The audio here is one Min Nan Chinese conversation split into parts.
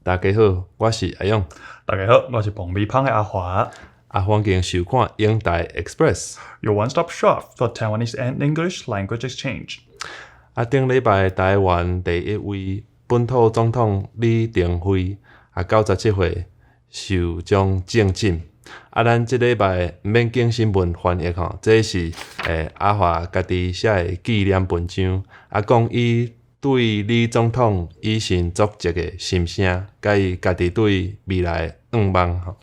大家好，我是阿勇。大家好，我是爆米芳的阿華。啊，歡迎收看英台 Express。 Your one-stop shop for Taiwanese and English language exchange。啊，頂禮拜台灣第一位本土總統李登輝啊，97歲壽終正寢。啊，咱這禮拜毋免揀新聞翻譯吼，這是阿華家己寫的紀念文章，啊，講伊對李總統以身作則的心聲，佮伊家己對未來的願望吼。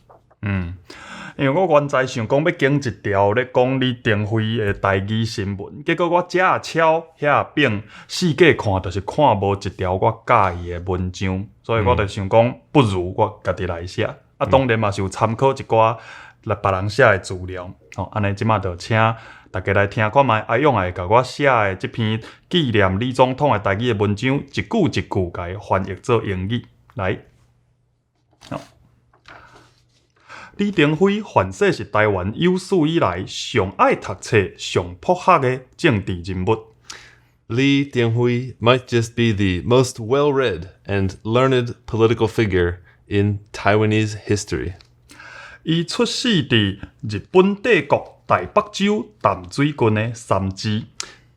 嗯，因為我原在想講欲揀一條咧講李登輝的台語新聞，結果我遮抄遐反四界看，就是看無一條我佮意的文章，所以我就想講，不如我家己來寫。啊，當然嘛是有參考一寡來別人寫的資料，吼，按呢這馬就請大家來聽看覓，阿勇會共我寫的這篇紀念李總統的台語的文章，一句一句共伊翻譯做英語來。好。李登輝凡說是台灣有史以來上愛讀冊、上博學的政治人物。 Lee Teng-hui might just be the most well-read and learned political figure in Taiwanese history. 伊出世佇日本帝國台北州淡水郡的三芝。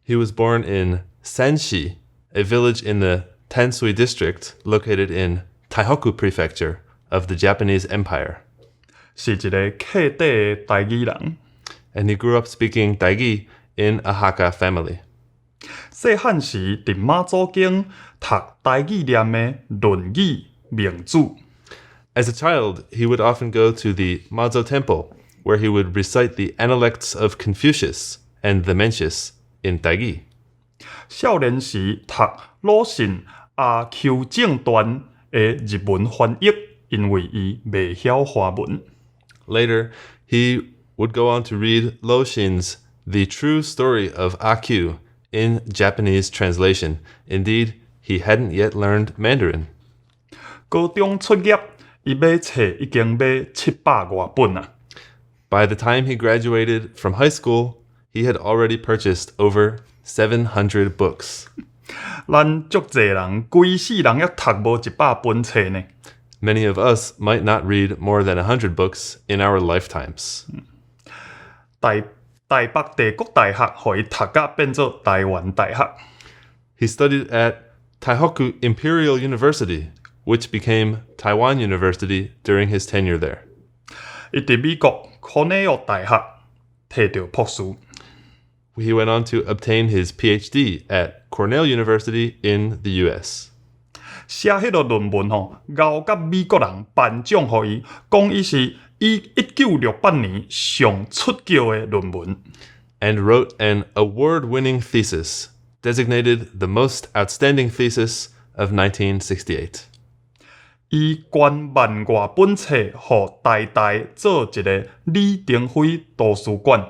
He was born in Sanshi, a village in the Tansui district located in Taihoku Prefecture of the Japanese Empire. 是一个客底的台語人。 And he grew up speaking 台語 in a Hakka family. 細漢時佇媽祖宮讀台語念的《論語》孟子。 As a child, he would often go to the Mazu Temple, where he would recite the Analects of Confucius and the Mencius in 台語。少年時讀魯迅《阿 Q 正傳》的日文翻譯，因為伊袂曉華文。 Later, he would go on to read Lou Xin's The True Story of A Q in Japanese translation. Indeed, he hadn't yet learned Mandarin. 高中畢業，伊買冊已經買七百外本啊！ By the time he graduated from high school, he had already purchased over 700 books. 咱足濟人規世人猶讀無一百本冊呢。 Many of us might not read more than 100 books in our lifetimes. 台台北帝國大學予伊讀甲變做台灣大學。 He studied at Taihoku Imperial University, which became Taiwan University during his tenure there. 伊佇美國康奈爾大學提著博士。 He went on to obtain his PhD at Cornell University in the US. 寫彼个論文吼，𠢕甲美國人頒獎予伊，講伊是伊1968年上出格的論文。 And wrote an award winning thesis, designated the most outstanding thesis of 1968. 伊捐萬外本冊予台大做一个李登輝圖書館。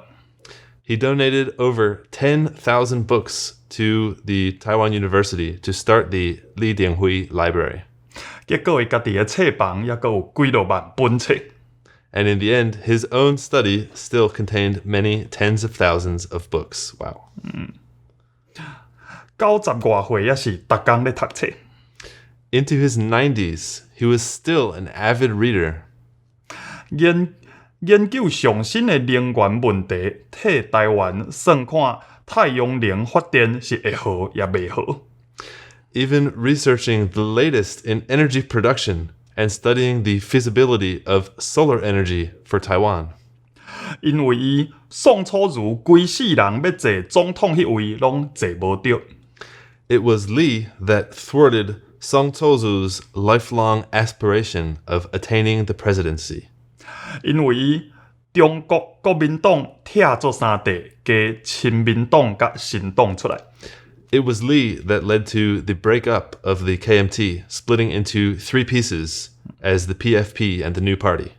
He donated over 10,000 books to the Taiwan University to start the Lee Teng-hui Library. 結果伊家己的冊房猶閣有幾落萬本冊。 And in the end, his own study still contained many tens of thousands of books. Wow. 九十外歲猶是逐工咧讀冊。 Into his 90s, he was still an avid reader. 研研究上新的能源問題，替台灣算看太陽能發電是會好抑袂好。 Even researching the latest in energy production and studying the feasibility of solar energy for Taiwan. 因為伊宋楚瑜規世人欲坐總統彼位攏坐無著。 It was Lee that thwarted Song Tso-zu's lifelong aspiration of attaining the presidency. 因為伊中國國民黨拆做三塊，加親民黨佮新黨出來。 It was Lee that led to the breakup of the KMT, splitting into three pieces as the PFP and the new party.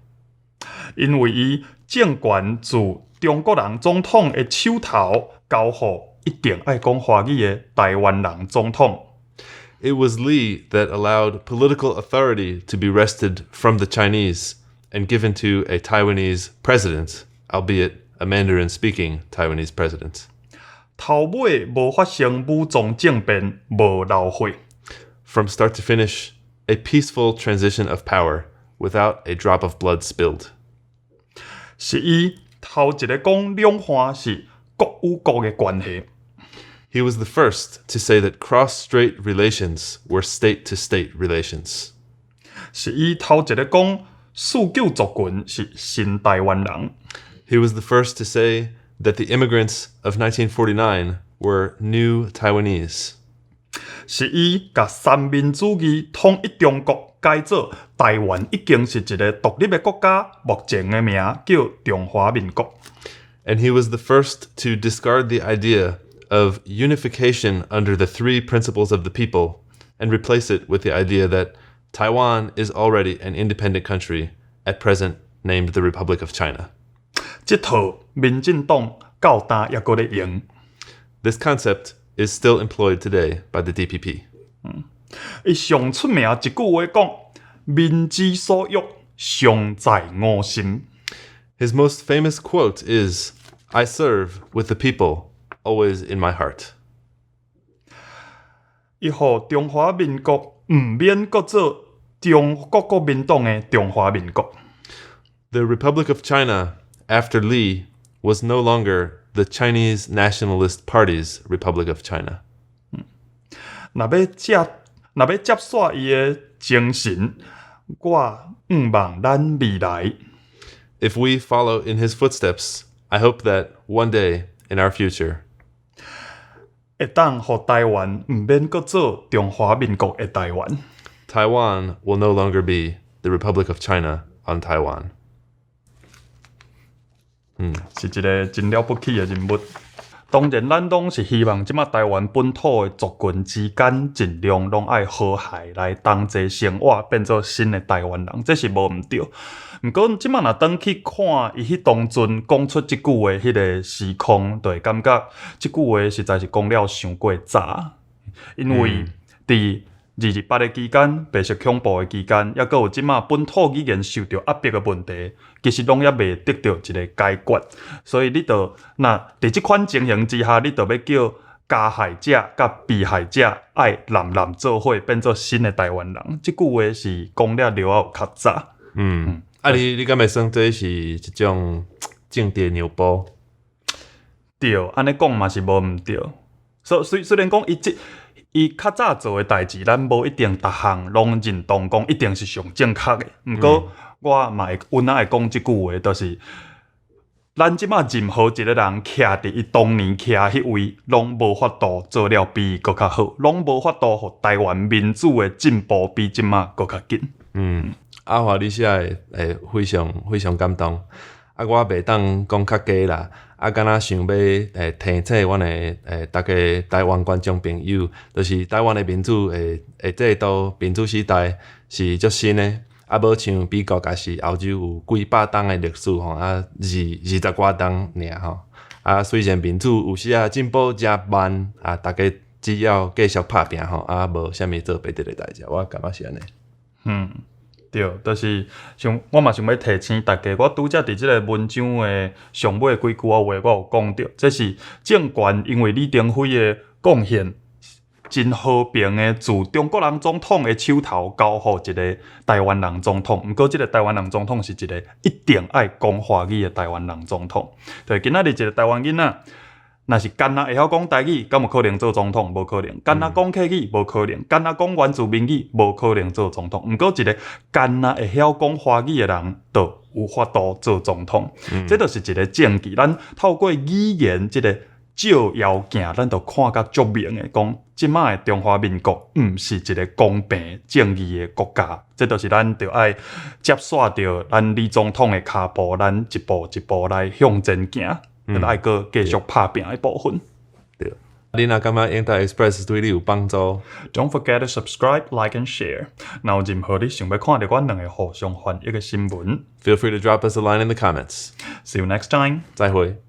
因為伊政權自中國人總統的手頭交予一定愛講華語的台灣人總統。 It was Lee that allowed political authority to be wrested from the Chinese and given to a Taiwanese president, albeit a Mandarin speaking Taiwanese president. 頭尾無發生武裝政變，無流血。 From start to finish, a peaceful transition of power without a drop of blood spilled. 是伊頭一个講兩岸是國與國的關係。 He was the first to say that cross-strait relations were state-to-state relations. 是伊頭一个講四九族群是新台灣人。 He was the first to say that the immigrants of 1949 were new Taiwanese. 是伊共三民主義統一中國改做台灣已經是一个獨立的國家，目前的名叫中華民國。 And he was the first to discard the idea of unification under the three principles of the people and replace it with the idea that Taiwan is already an independent country, at present named the Republic of China. 這套民進黨到今猶閣咧用。 This concept is still employed today by the DPP. 伊上出名一句話講：民之所欲，常在吾心。 His most famous quote is, "I serve with the people always in my heart." 伊予中華民國毋免閣做中國國民黨的中華民國。 The Republic of China, after Lee, was no longer the Chinese Nationalist Party's Republic of China. 若欲接，若欲接續伊的精神，我向望咱未來 If we follow in his footsteps, I hope that one day in our future, 會當予台灣毋免閣做中華民國的台灣。 Taiwan will no longer be the Republic of China on Taiwan. 是一个真了不起的人物。當然，咱攏是希望這馬台灣本土的族群之間，盡量攏愛和諧來同齊生活，變做新的台灣人，這是無毋對。毋過，這馬若轉去看伊彼當陣講出這句話彼个時空，就會感覺這句話實在是講了傷過早。因為佇228的期間，白色恐怖的期間，猶閣有這馬本土語言受著壓迫的問題，其實攏猶未得著一个解決。所以你著若佇這款情形之下，你著欲叫加害者佮被害者愛攬攬做伙，變做新的台灣人，這句話是講了著有較早。啊你，你敢會算這是一種政治讓步？對，按呢講嘛是無毋對。所雖雖然講伊這伊較早做的代誌，咱無一定逐項攏認同，講一定是上正確的。毋過我嘛會穩仔會講這句話，就是咱這馬任何一个人徛佇伊當年徛彼位，攏無法度做了比伊閣較好，攏無法度予台灣民主的進步比這馬閣較緊。阿華你寫的會非常非常感動。啊，我袂當講較加啦。啊，敢若想欲提醒阮的逐家台灣觀眾朋友，就是台灣的民主的的制度、民主時代是足新的，啊，無像美國抑是歐洲有幾百冬的歷史吼，啊，二二十外冬爾吼。啊，雖然民主有時仔進步誠慢，啊，逐家只要繼續拍拚吼，啊，無啥物做袂得的代誌，我感覺是按呢。嗯，對，就是像我嘛想欲提醒大家，我拄才佇這个文章的上尾幾句仔話，我有講著，這是政權因為李登輝的貢獻，真和平的自中國人總統的手頭交予一个台灣人總統。毋過，這个台灣人總統是一个一定愛講華語的台灣人總統。對，今仔日一个台灣囡仔，若是干焦會曉講台語，敢有可能做總統？無可能。干焦講客語，無可能。干焦講原住民語，無可能做總統。毋過，一个干焦會曉講華語的人，就有法度做總統。這就是一个證據。咱透過語言這个照妖鏡，咱就看甲足明的，講這馬的中華民國毋是一个公平正義的國家。這就是咱著愛接續著咱李總統的跤步，咱一步一步來向前行。愛閣繼續拍拚的部分。對，你若感覺英台 Express 對你有幫助，Don't forget to subscribe, like and share。若有任何你想欲看著阮兩个互相翻譯的新聞，Feel free to drop us a line in the comments。 See you next time。再會。